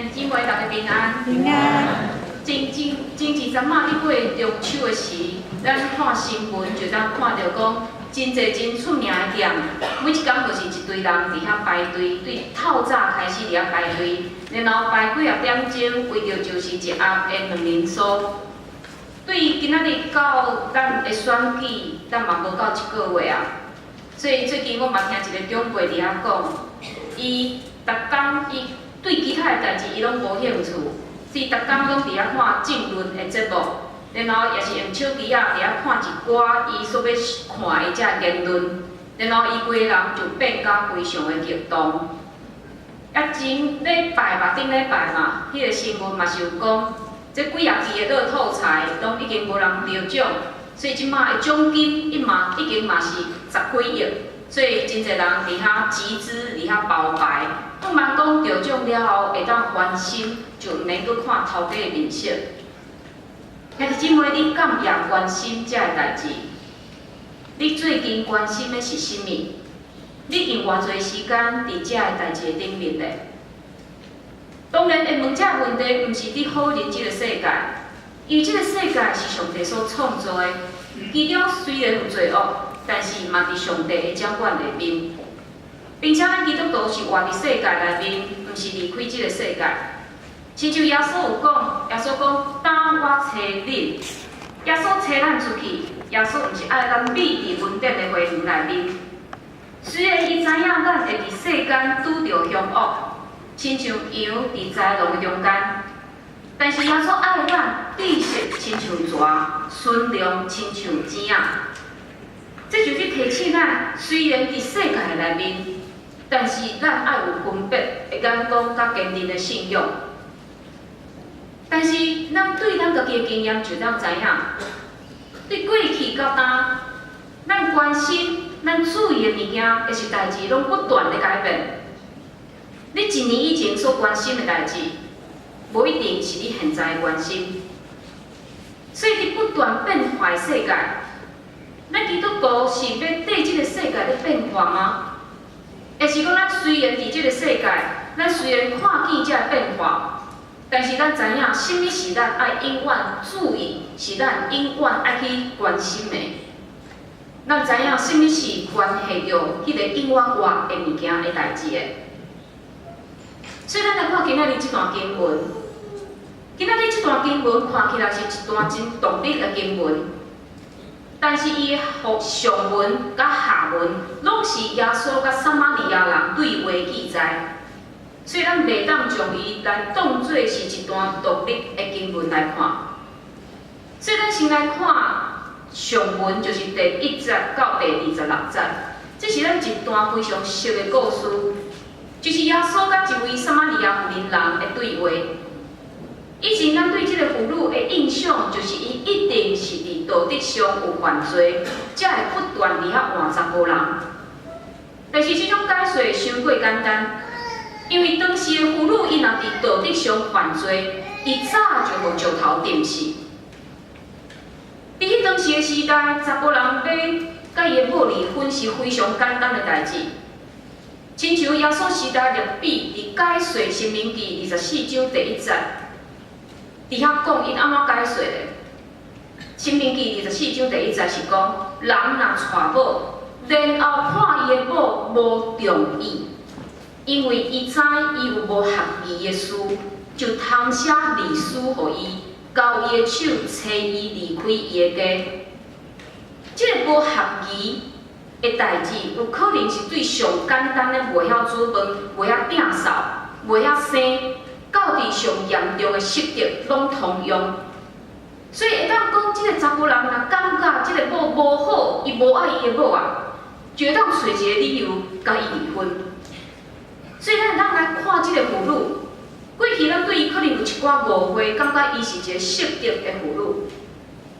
兄弟姊妹，大家平安。平安。前前前一陣仔咧過中秋的時，咱看新聞就當看著講，真濟真出名的店，每一工就是一堆人佇遐排隊，對透早開始佇遐排隊，然後排幾仔點鐘，為著就是一盒的卵磷酥。對今仔日到咱的選舉，咱嘛無夠一個月啊。所以最近我嘛聽一個長輩佇遐講，伊逐工伊對其他的代誌伊攏無興趣，所以逐工攏佇遐看政論的節目，然後也是用手機仔佇遐看一寡伊所欲看的這言論，然後伊規个人就變甲非常的激動。啊，前禮拜吧，頂禮拜嘛，彼個新聞嘛是有講，這幾仔支的樂透彩攏已經無人得獎，所以這馬的獎金伊嘛已經嘛是十幾億，所以真濟人佇遐集資，佇遐包牌，盼望講得獎了後會當翻身，就毋免閣看頭家的面色。兄弟姊妹，你敢也關心這个代誌？你最近關心的是啥物？你用偌濟時間佇這個代誌的頂面咧？當然會問這個問題，毋是佇否認這個世界，因為這個世界是上帝所創造的，其中雖然有罪惡，但是嘛佇上帝的掌管內面，並且咱基督徒是活佇世界內面，毋是離開這個世界。親像耶穌有講，耶穌講：當我差恁，耶穌差咱出去，耶穌毋是愛咱覕佇恩典的花園內面。雖然伊知影咱會佇世間拄著兇惡，親像羊佇豺狼的中間，但是耶穌愛咱知識親像蛇，馴良親像糋仔。這就是提醒咱，雖然佇世界內面，但是咱愛有分別的眼光佮堅定的信仰。但是咱對咱家己的經驗就當知影，對過去到今，咱關心、咱注意的物件，抑是代誌，攏不斷的改變。你一年以前所關心的代誌，無一定是你現在的關心。所以，佇不斷變化的世界，咱基督徒是欲綴這個世界咧變化嗎？抑是講，咱雖然佇這個世界，咱雖然看見這個變化，但是咱知影，啥物是咱愛永遠注意，是咱永遠愛去關心的。咱知影啥物是關係著彼個永遠活的物件的代誌的。所以，咱來看今仔日這段經文。今仔日這段經文看起來是一段真獨立的經文，但是伊的上文佮下文攏是耶穌佮撒瑪利亞人對話記載，所以咱袂當將伊來當做是一段獨立的經文來看。所以咱先來看上文，就是第1節到第26節，這是咱一段非常熟的故事，就是耶穌佮一位撒瑪利亞婦人的對話。以前咱對這個婦女的印象，就是伊一定是佇道德上有犯罪，才會不斷佇遐換查埔人。但是這種解釋傷過簡單，因為當時的婦女伊若佇道德上犯罪，伊早就予石頭擲死。佇彼當時的時代，查埔人欲佮伊的某離婚是非常簡單的代誌。親像耶穌時代律比佇解說申命記24章第1節，佇遐講𪜶按怎解說的？申命記24章第1節是講，人若娶某，然後看伊的某無中意，因為伊知伊有無合宜的事，就通寫離書予伊，交伊的手，差伊離開伊的家。這個無合宜的代誌，有可能是對上簡單的袂曉煮飯、袂曉摒掃、袂曉生，到佇上嚴重的失德，攏通用。所以會當講，這個查埔人若感覺這個某無好，伊無愛伊的某啊，就會當揣一個理由共伊離婚。所以咱會當來看這個婦女，過去咱對伊可能有一寡誤會，感覺伊是一個失德的婦女。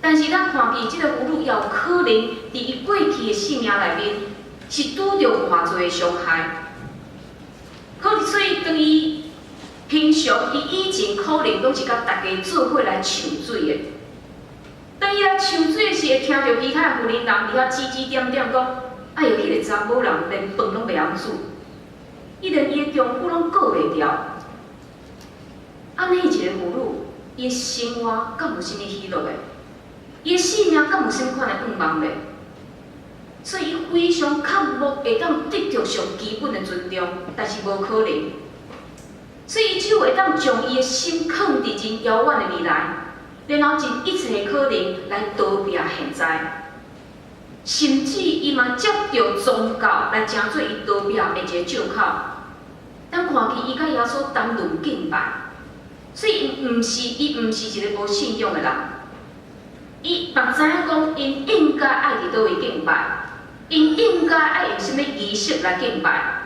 但是咱看見這個婦女，也有可能佇伊過去的生命內面，是拄著偌濟的傷害。可所以當伊平常，伊以前可能攏是佮大家做伙來搶水的。當伊來搶水的時，會聽著其他的婦人佇遐指指點點講：哎喲，彼個查某人連飯攏袂曉煮，伊連伊的丈夫攏顧袂牢。按呢一个婦女，伊的生活敢有啥物喜樂的？伊的生命敢有啥物款的向望咧？所以伊非常渴望會當得著上基本的尊重，但是無可能。所以伊只有會當將伊的心囥佇真遙遠的未來，然後盡一切的可能來逃避現在。甚至伊嘛藉著宗教來成做伊逃避的一個借口。咱看見伊佮耶穌談論敬拜，所以伊毋是一個無信仰的人。伊嘛知影講，𪜶應該愛佇佗位敬拜，𪜶應該愛用啥物儀式來敬拜，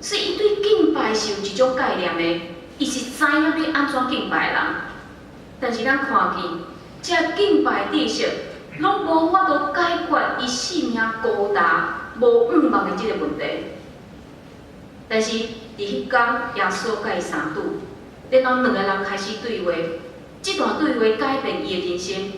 所以伊對敬拜是有一種概念的，伊是知影欲按怎敬拜的人。但是咱看見，這敬拜知識，攏無法度解決伊生命孤單、無向望的這個問題。但是佇彼工，耶穌佮伊相拄，然後兩個人開始對話，這段對話改變伊的人生。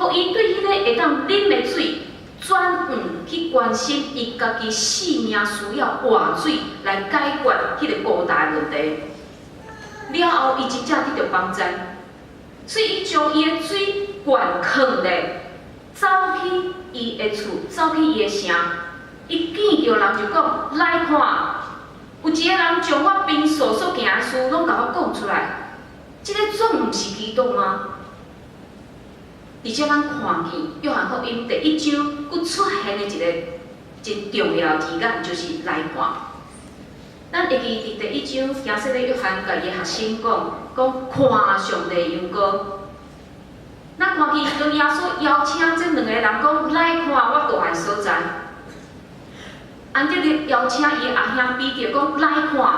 予伊對彼個會當啉的水，轉向去關心伊家己性命需要活水來解決彼個孤單的問題。了後，伊真正得著幫助，所以伊將伊的水罐囥咧，走去伊的厝，走去伊的城。伊見著人就講：來看，有一個人將我平素所行的事攏共我講出來，這個總毋是基督嗎？而且咱看見約翰福音第一章，閣出現的一個真重要字眼，就是來看。咱會記佇第一章，驚洗禮約翰共伊的學生講，講看上帝羊羔。咱看見當耶穌邀請這兩個人講來看我住的所在，安德烈邀請伊的阿兄彼得講來看，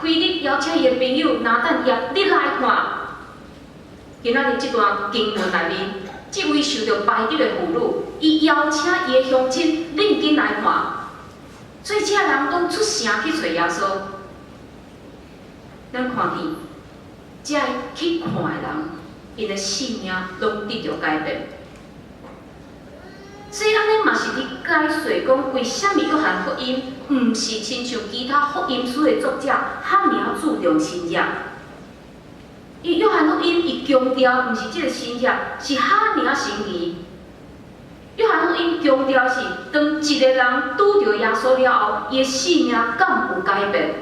腓力邀請伊的朋友拿但業，你來看。今仔日這段經文內面，這位受著排斥的婦女，伊邀請伊的鄉親，恁緊來看。所以這人攏出城去揣耶穌。咱看見，這去看的人，𪜶的生命攏得著改變。所以按呢嘛是佇解說講，為啥物約翰福音毋是親像其他福音書的作者遐爾仔注重神跡？伊約翰福音伊強調，毋是這個神跡是遐爾仔神奇。約翰福音強調是，當一個人拄著耶穌了後，伊的生命敢有改變？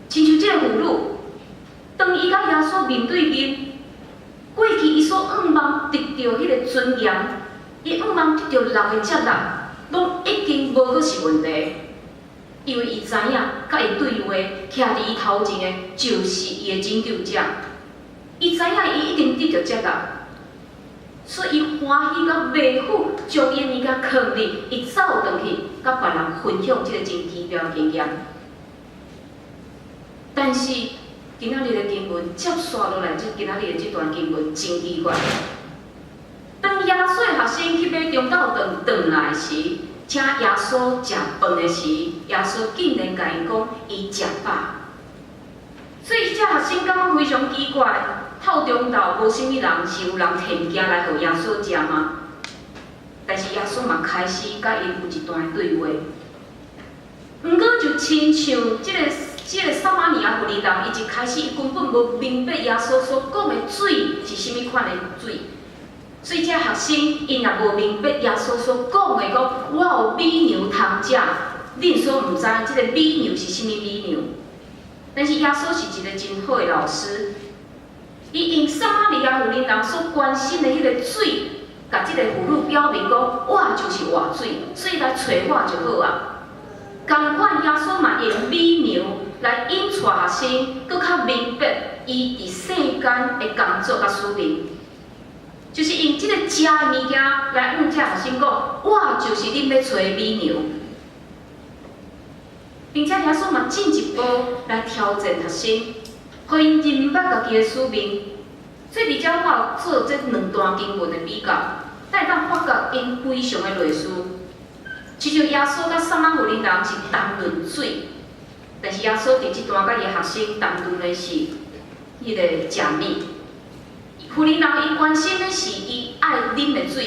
親像這個婦女，當伊佮耶穌面對面，過去伊所向望得著彼個尊嚴，伊向望得著人的接納，攏已經無閣是問題。因為伊知影，佮伊對話，徛佇伊頭前的，就是伊的拯救者。伊知影伊一定得著接納，所以伊歡喜佮袂赴將伊的物件囥佇，伊走轉去，佮別人分享這個真奇妙的經驗。但是今仔日的經文接續落來，這今仔日的這段經文真奇怪。當耶穌的學生去買中晝頓轉來時，請耶穌食飯的時，耶穌竟然共𪜶講伊食飽。所以這學生感覺非常奇怪，透中晝無啥物人，是有人提物件來予耶穌食嗎？但是耶穌嘛開始佮𪜶有一段對話。毋過就親像這個撒瑪利亞婦人，伊一開始伊根本無明白耶穌所講的水是啥物款的水，所以這學生𪜶也無明白耶穌所講的講，我有美牛通食，恁所毋知這個美牛是啥物美牛。但是耶穌是一個真好的老師，伊用撒瑪利亞婦人所關心的彼個水，共這個婦女表明講，我就是活水，所以來揣我就好啊。仝款耶穌嘛用美牛來引帶學生，閣較明白伊佇世間的工作佮使命，就是用這個食的物件來向這學生講，我就是恁欲揣的美牛。並且耶穌嘛進一步來挑戰學生，予𪜶認捌家己的使命。所以佇遮我有做這兩段經文的比較，才會當發覺𪜶非常的類似。親像耶穌佮撒瑪利亞人是談論水，但是耶穌佇這段佮伊學生談論的是彼個食物。婦人伊關心的是伊愛啉的水，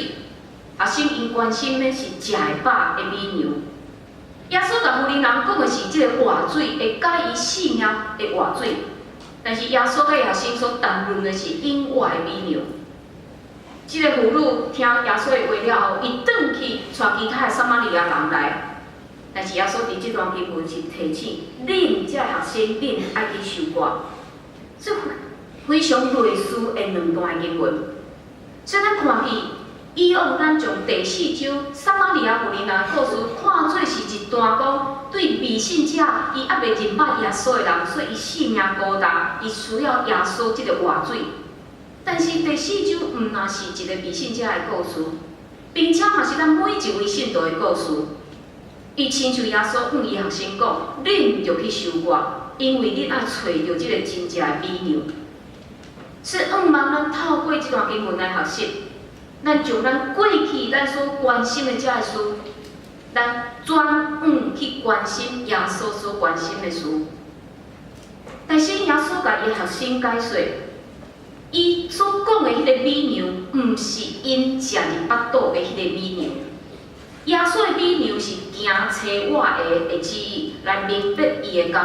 學生𪜶關心的是食會飽的美牛。耶穌共婦人講的是這個活水會改伊性命的活水，但是耶穌佮伊學生所談論的是永活的美糧。這个婦女聽耶穌的話了後，伊轉去帶其他的撒瑪利亞人來。但是耶穌佇這段經文是提醒恁這學生，恁愛去收割，這非常類似的兩段經文。所以咱看見以往咱將第四章撒瑪利亞婦人的故事看做是一段講對未信者，伊猶未認捌耶穌的人，所以伊性命孤單，伊需要耶穌這個活水。但是第四章毋但是一個未信者的故事，並且嘛是咱每一位信徒的故事。伊親像耶穌向伊學生講：恁著去收割，因為恁愛揣著這个真正的美糧。所以，向望咱透過這段經文來學習，咱將咱過去咱所關心的這个事，咱轉往去關心耶穌所關心的事。但是耶穌共伊學生解說，伊所講的彼个美糧，毋是𪜶食入腹肚的彼个美糧。耶穌的美糧是行揣我的旨意來明白伊的工，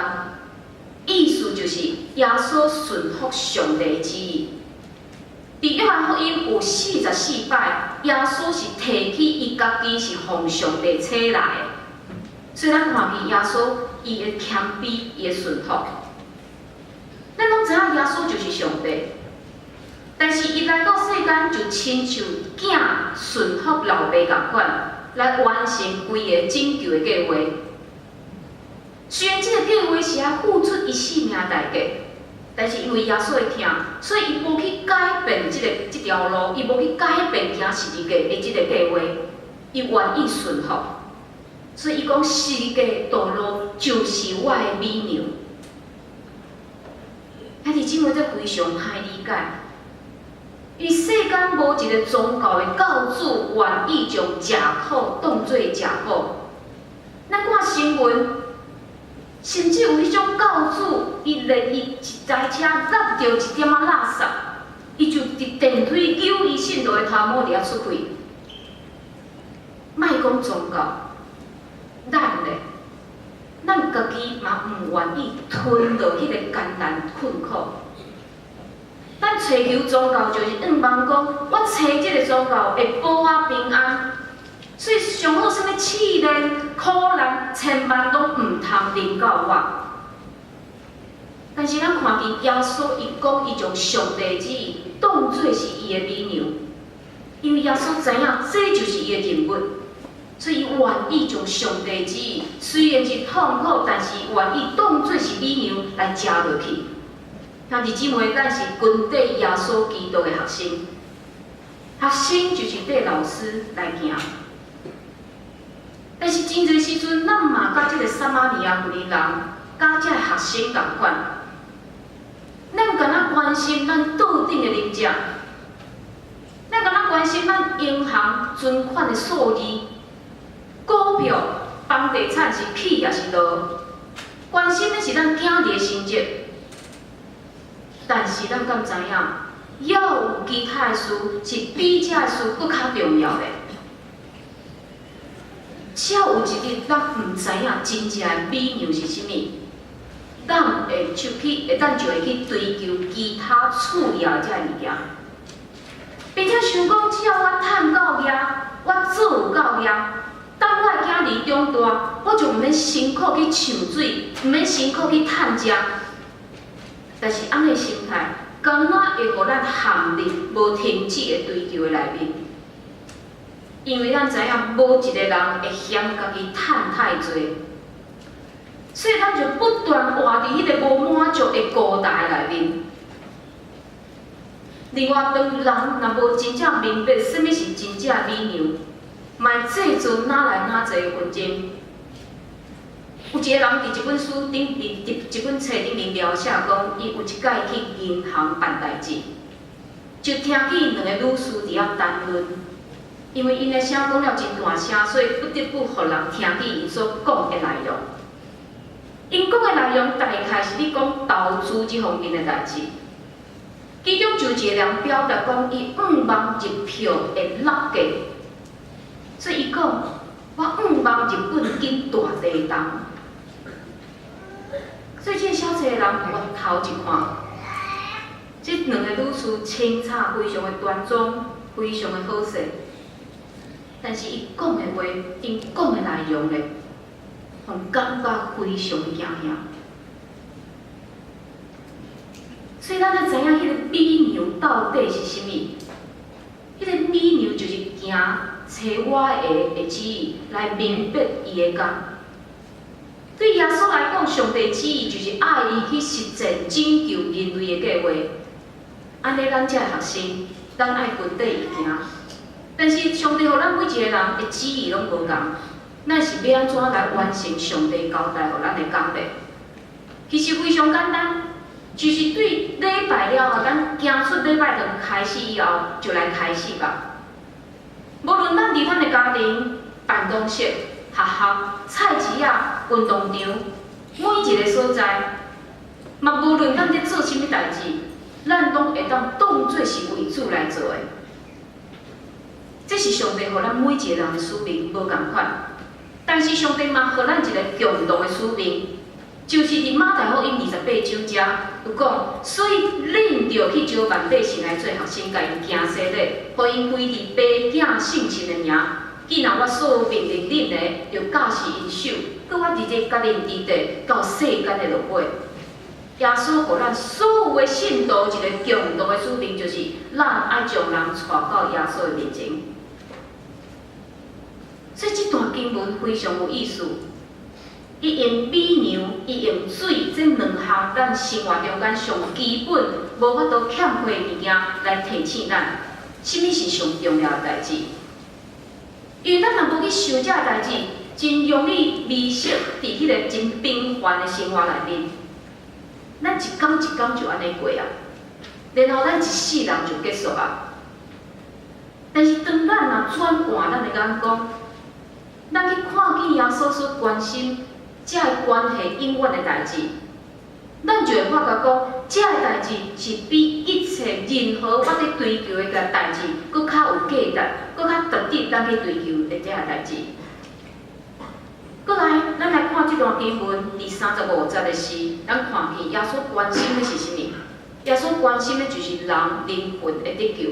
意思就是耶穌順服上帝的旨意。佇約翰福音有44擺，耶穌是提起伊家己是奉上帝差來的，所以咱看見耶穌伊的謙卑，伊的順服。咱攏知影耶穌就是上帝，但是伊來到世間就親像囝順服老爸仝款，來完成規个拯救的計劃。雖然這个計劃是愛付出伊性命代價，但是因為耶穌的疼，所以伊無去改變這條路，伊無去改變行十字架的這个計劃，伊願意順服。所以伊講十字架道路就是我的美糧。兄弟姊妹，這非常歹理解，因為世間無一个宗教的教主願意將食苦當做食補。咱看新聞，甚至有彼種教主，伊連伊一台車落著一點仔垃圾，伊就佇電梯揪伊信徒的頭毛佇遐出氣。莫講宗教，咱咧，咱家己嘛毋願意吞落彼个艱難困苦。咱揣求宗教就是向望講，我揣這个宗教會保我平安，所以上好啥物試煉、苦難，千萬攏毋通臨到我。但是咱看見耶穌伊講，伊將上帝旨意當做是伊的美糧，因為耶穌知影這就是伊的任務，所以伊願意將上帝旨意，雖然是痛苦，但是願意當做是美糧來食落去。兄弟姊妹，咱是跟綴耶穌基督的學生，學生就是綴老師來行。但是真濟時陣，咱嘛佮這个撒瑪利亞婦人，佮這个學生仝款。咱敢若關心咱桌頂的零食，咱敢若關心咱銀行存款的數字，股票、房地產是起抑是落，關心的是咱囝兒的成績。但是咱敢知影，猶有其他的事是比這个事閣較重要的。只要有一日咱毋知影真正的美糧是啥物，咱會出去，咱就會去追求其他次要這个物件，並且想講，只要我趁夠額，我做有夠額，當我的囝兒長大，我就毋免辛苦去搶水，毋免辛苦去趁食。但是按呢心態，敢若會予咱陷入無停止的追求的內面，因為咱知影無一個人會嫌家己趁太濟，所以咱就不斷活佇彼个無滿足的孤單內面。另外，當人若無真正明白啥物是真正美糧，嘛會製造愈來愈濟的紛爭。有一个人佇一本書頂，佇一本冊頂面描寫講，伊有一擺去銀行辦代誌，就聽見兩个女士佇遐談論，因為𪜶的聲講了真大聲，所以不得不予人聽見𪜶所講的內容。𪜶講的內容大概是咧講投資這方面的代誌，其中就一個人表達講，伊向望入票會落價，所以伊講，我向望日本緊大地動。所以這个寫冊的人回頭一看，這兩个女士清早非常的端莊，非常的好勢，但是伊講的話，𪜶講的內容咧，予人感覺非常的驚嚇。所以咱愛知影彼个美娘到底是啥物？彼个美娘就是行揣我的的旨意來明白伊的工。對耶穌來講，上帝旨意就是愛伊去實踐拯救人類的計劃。按呢，咱這个學生，咱愛跟綴伊行。但是上帝予咱每一個人的旨意攏無仝，咱是欲按怎來完成上帝交代予咱的工咧？其實非常簡單，就是對禮拜了後，咱行出禮拜堂開始以後，就來開始吧。無論咱佇咱的家庭、辦公室、學校、菜市仔、運動場，每一个所在，嘛無論咱佇做啥物代誌，咱攏會當當做是為主來做的。這是上帝予咱每一个人的使命，無仝款。但是上帝嘛予咱一个共同的使命，就是佇馬太福音28章遮有講，所以恁著去招萬百姓來做學生，共𪜶行洗禮，予𪜶歸佇爸、囝、聖神的名。既然我所命令恁的，就教示𪜶守，閣我日日佮恁佇咧到世間的落尾。耶穌予咱所有的信徒一个共同的使命，就是咱愛將人帶到耶穌的面前。所以這段經文非常有意思。伊用美娘，伊用水，這兩項咱生活中間上基本、無法度欠缺的物件來提醒咱，啥物是上重要的代誌。因為咱若無去想這个代誌，真容易迷失佇彼个真平凡的生活內面。咱一工一工就按呢過啊，然後咱一世人就結束啊。但是當咱若轉換咱的眼光，咱去看見耶穌所關心這个關係永遠的代誌，咱就會發覺講，這个代誌是比一切任何我佇追求的个代誌，閣較有價值，閣較值得咱去追求的這个代誌。閣來，咱來看這段經文佇35節的時，咱看見耶穌關心的是啥物？耶穌關心的就是人靈魂的得救。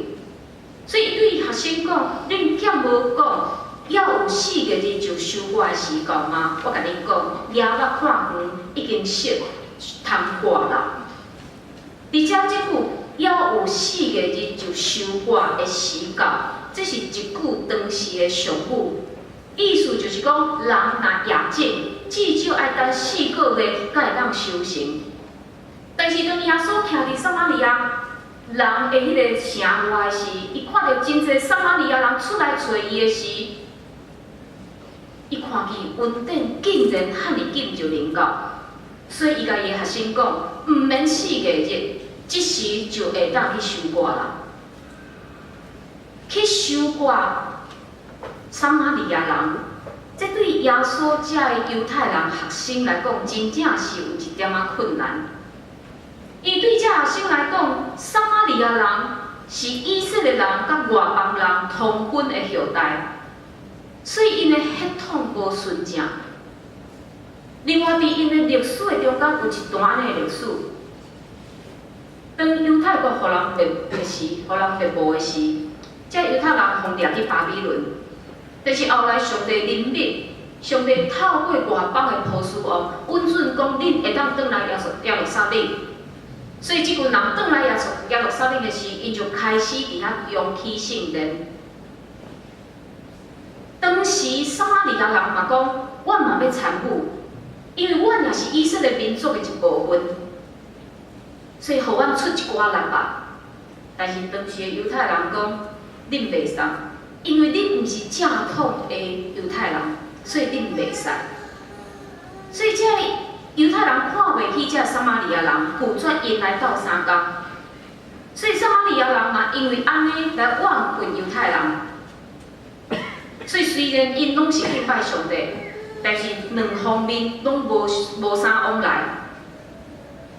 所以對學生講，恁敢無講，猶有四個日就收割的時到嗎？我共恁講，舉目看園已經熟通割啦。佇遮這句，猶有四個日就收割的時到，這是一句當時的俗語，意思就是講，人若冶種，至少愛等四個月才會當收成。但是當耶穌徛佇撒瑪利亞人的彼个城外時，伊看著真濟撒瑪利亞人出來揣伊的時，伊看見恩典竟然遐爾緊就臨到，所以伊共伊的學生講，毋免四個日，這時就會當去收割啦。去收割撒瑪利亞人，這對耶穌這个猶太人學生來講，真正是有一點仔困難。因為對這學生來講，撒瑪利亞人是以色列人佮外邦人通婚的後代，所以𪜶的血統無純正。另外，佇𪜶的歷史的中間有一段按呢的歷史。當猶太國予人滅的時，予人滅亡的時，這猶太人予掠去巴比倫。但是後來上帝憐憫，上帝透過外邦的波斯王，允准講恁會當轉來耶路撒冷。所以這群人轉來耶路撒冷的時，𪜶就開始佇遐重起聖殿。當時撒瑪利亞人嘛講，阮嘛欲參與，因為阮也是以色列民族的一部分，所以予阮出一寡力吧。但是當時的猶太人講，恁袂使，因為恁毋是正統的猶太人，所以恁袂使。所以這个猶太人看袂起這撒瑪利亞人，拒絕𪜶來鬥相共。所以撒瑪利亞人嘛，因為按呢來怨恨猶太人。所以雖然𪜶攏是敬拜上帝，但是兩方面攏無啥往來，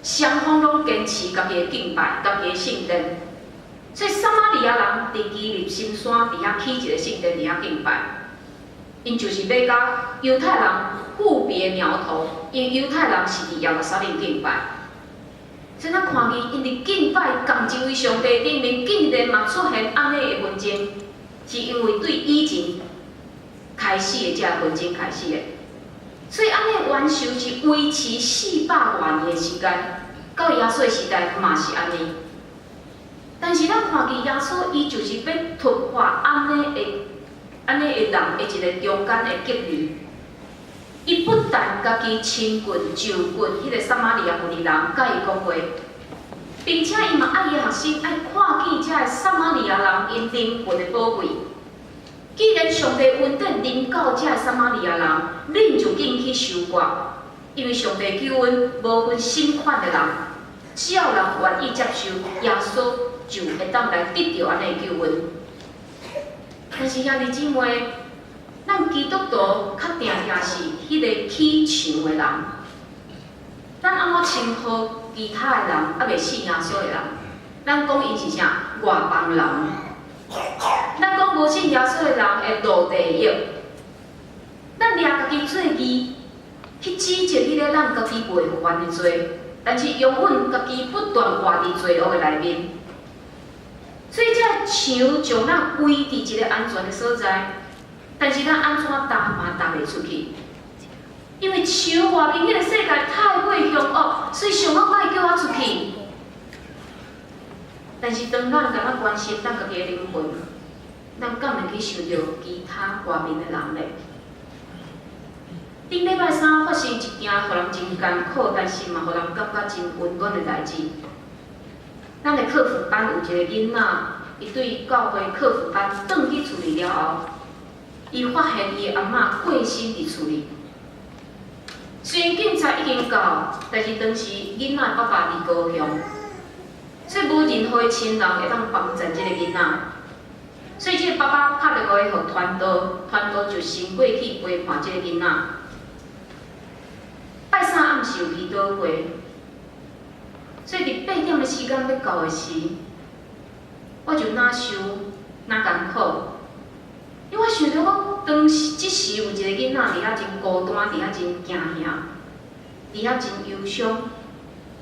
雙方攏堅持家己的敬拜、家己的聖殿。所以撒瑪利亞人佇基立新山佇遐起一个聖殿，佇遐敬拜。𪜶就是欲佮猶太人互別苗頭，因為猶太人是佇耶路撒冷敬拜。所以咱看見𪜶佇敬拜仝一位上帝頂面，竟然嘛出現按呢的紛爭，是因為對以前開始的這个紛爭開始的。所以按呢冤仇是維持400外年的時間，到耶穌的時代嘛是按呢。但是咱看見耶穌，伊就是欲突破按呢的人的一个中間的隔離。伊不但家己親近就近彼个撒瑪利亞婦人，佮伊講話，並且伊嘛愛伊學生愛看見這个撒瑪利亞人𪜶靈魂的寶貴。既然上帝恩典臨到這个撒瑪利亞人，恁就緊去收割，因為上帝救恩無分什款的人，只要人願意接受耶穌，就會當來得著按呢的救恩。但是兄弟姊妹，咱基督徒較定定是彼个起牆的人，咱按怎稱呼其他的人，猶未信耶穌的人？咱講𪜶是啥？外邦人。咱講無信耶穌的人會落地獄。咱掠家己做義，去指責彼个咱家己袂犯的罪，但是永遠家己不斷活佇罪惡的內面。所以這个牆將咱圍佇一个安全的所在，但是咱按怎踏嘛踏袂出去，因為牆外面彼个世界太過兇惡，所以上好莫叫我出去。但是當咱敢若關心咱家己的靈魂，咱敢會去想著其他外面的人咧？頂禮拜三發生一件予人真艱苦，但是嘛予人感覺真溫暖的代誌。咱的課輔班有一个囡仔，伊對教會課輔班轉去厝裡了後，伊發現伊的阿嬤過身佇厝裡。雖然警察已經到，但是當時囡仔的爸爸佇高雄，所以無任何的親人會當幫助這個囡仔。所以這個爸爸敲電話予傳道，傳道就先過去陪伴這個囡仔。拜三暗時有祈禱會，所以佇8點的時間欲到的時，我就哪想哪艱苦，因為我想著講，當時這時有一個囡仔佇遐真孤單，佇遐真驚嚇，佇遐真憂傷。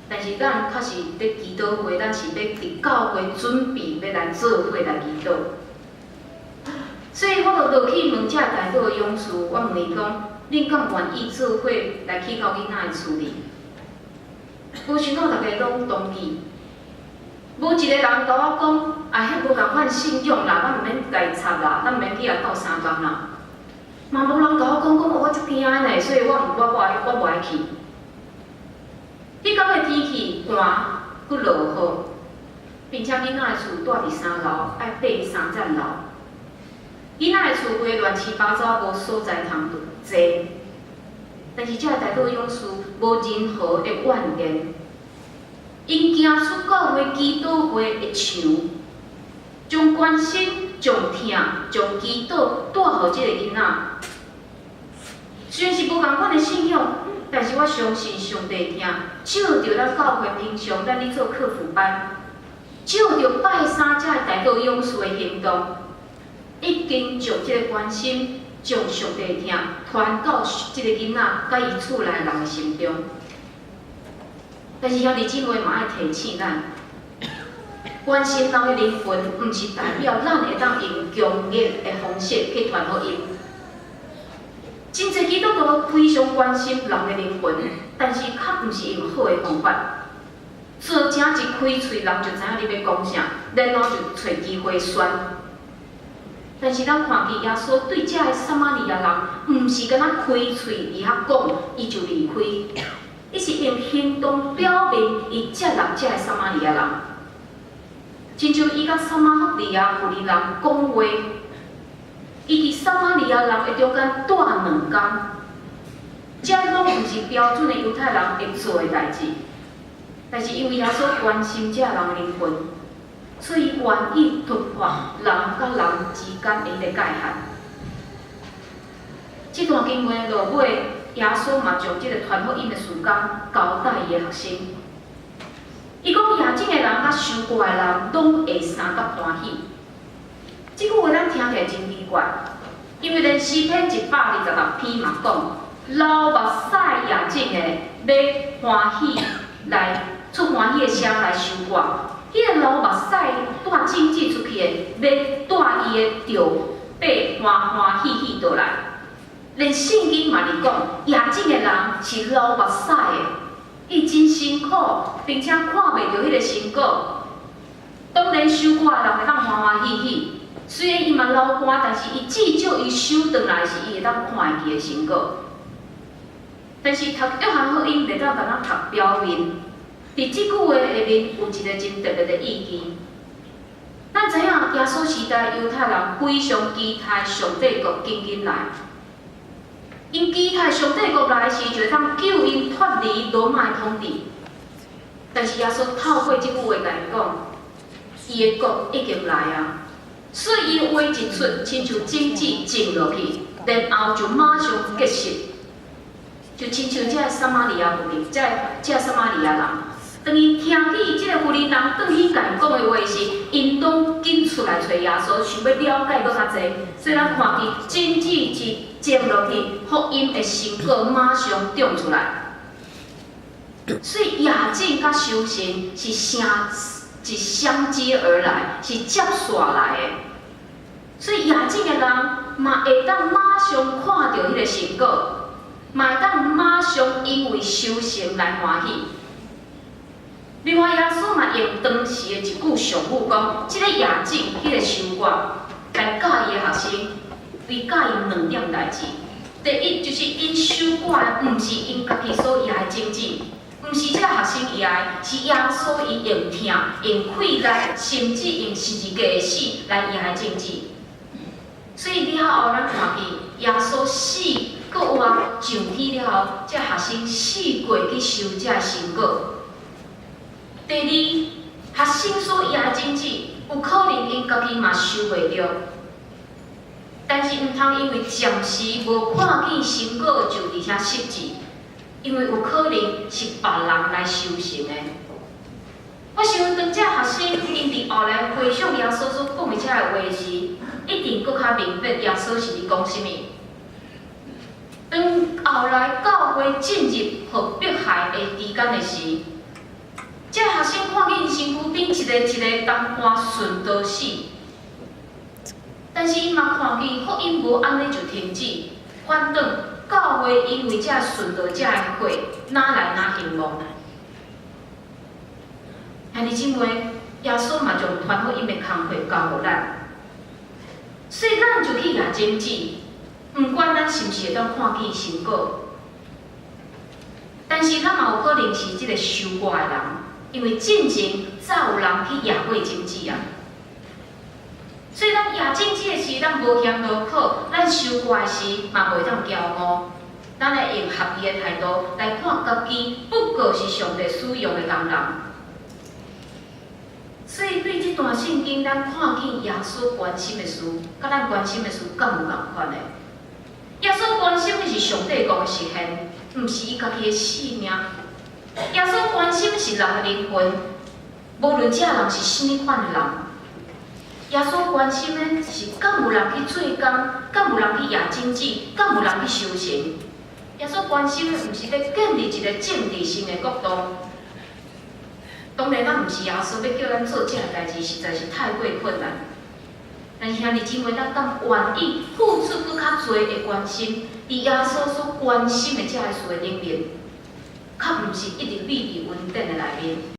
但是咱確實佇祈禱會，咱是欲佇教會準備欲來做伙來祈禱。所以我就落去問這代禱勇士，我問伊講：恁敢願意做伙來去到囡仔的厝裡？無想到逐家攏同意，無一個人共我講，啊，彼無仝款信仰啦，咱毋免共伊插啦，咱毋免去共鬥相共啦。嘛無人共我講講，我足驚的呢，所以我毋我無愛我無愛去。彼工的天氣寒，閣落雨，並且囡仔的厝蹛佇三樓，愛爬三層樓。囡仔的厝規亂七八糟，無所在通坐。但是這个代禱勇士無任何的怨言，𪜶行出教會祈禱會的牆，將關心、將疼、將祈禱帶予這个囡仔。雖然是無仝款的信仰，但是我相信上帝疼，照著咱教會平常咱咧做課輔班，照著拜三這个代禱勇士的行動，已經將這个關心、將上帝疼傳到這个囡仔佮伊厝內人的心中。但是兄弟姊妹嘛愛提醒咱，關心人的靈魂，毋是代表咱會當用強硬的方式去傳福音。真濟基督徒非常關心人的靈魂，但是較毋是用好的方法。做正一開喙，人就知影你欲講啥，然後就揣機會宣。但是咱看見耶穌對這个撒瑪利亞人，毋是干焦開喙佇遐講，伊就離開。伊是用行動表明伊接納這个撒瑪利亞人。親像伊佮撒瑪利亞婦人講話，伊佇撒瑪利亞人的中間蹛兩工，這攏毋是標準的猶太人會做的代誌。但是因為耶穌關心這人的靈魂，所以願意突破人佮人之間的彼个界限。這段經文落尾，耶穌嘛將這個傳福音的事工交代伊的學生。伊講夜種的人佮收割的人攏會相佮歡喜。這句話咱聽起來真奇怪，因為連詩篇126篇嘛講，流目屎夜種的欲歡喜來出歡喜的聲來收割。彼個流目屎帶種子出去的，欲帶伊的著把歡歡喜喜倒來。連聖經嘛佇講，掖種的人是流目屎的，伊真辛苦，並且看袂著彼個成果。當然收割的人會當歡歡喜喜，雖然伊嘛流汗，但是伊至少伊收轉來時，伊會當看會見的成果。但是讀約翰福音袂當干焦讀表面，佇這句話下面有一個真特別的意義。咱知影耶穌時代猶太人非常期待上帝國緊緊來，𪜶期待上帝國來時，就會當救𪜶脫離羅馬的統治。但是耶穌透過這句話共𪜶講，伊的國已經來啊，所以伊的話一出，親像種子種落去，然後就馬上結實，就親像這个撒瑪利亞婦人，這个撒瑪利亞人，當𪜶聽見這個婦人轉去共𪜶講的話時，𪜶攏緊出來揣耶穌，想欲了解閣較濟。所以咱看見種子一種落去，福音的成果馬上長出來。所以掖種佮收成是相是相接而來，是接續來的。所以掖種的人嘛會當馬上看著彼個成果，嘛會當馬上因為收成來歡喜。另外，耶穌嘛用當時的一句俗語講：這個掖種，彼個收割，來教伊的學生，伊教𪜶兩點代誌。第一，就是𪜶收割的，毋是𪜶家己所掖的種子，毋是這个學生掖的，是耶穌伊用疼、用氣力，甚至用十字架的死來掖的種子。所以了後，咱看見耶穌死閣活上去了後，這學生四過去收這个成果。第二，學生所掖的種子，有可能𪜶家己嘛收袂著，但是毋通因為暫時無看見成果就佇遐失志，因為有可能是別人來收成的。我想當這學生𪜶佇後來回想耶穌所講的這個話時，一定閣較明白耶穌是佇講啥物。當後來教會進入予迫害的期間的時，這學生看見身軀邊一個一個同伴殉道死，但是𪜶嘛看見福音無按呢就停止，反轉教會因為這殉道者的血，愈來愈興旺。兄弟姊妹，耶穌嘛將傳福音的工課交予咱，所以咱就去掖種子，毋管咱是毋是會當看見成果，但是咱嘛有可能是這個收割的人。因為進前早有人去掖過種子啊，所以咱掖種子的時，咱無嫌勞苦；咱收割的時，嘛袂當驕傲。咱來用合宜的態度來看家己，不過是上帝使用的工人。所以對這段聖經，咱看見耶穌關心的事，佮咱關心的事敢有仝款的？耶穌關心的是上帝國的實現，毋是伊家己的性命。耶穌關心的是人的靈魂，無論這人是啥物款的人。耶穌關心的是敢有人去做工，敢有人去掖種子，敢有人去收成。耶穌關心的毋是欲建立一個政治性的國度。當然，咱毋是耶穌欲叫咱做這個代誌，實在是太過困難。但是兄弟姊妹，咱敢願意付出閣較濟的關心，佇耶穌所關心的這个事的頂面，較毋是一直秘佇雲頂的內面。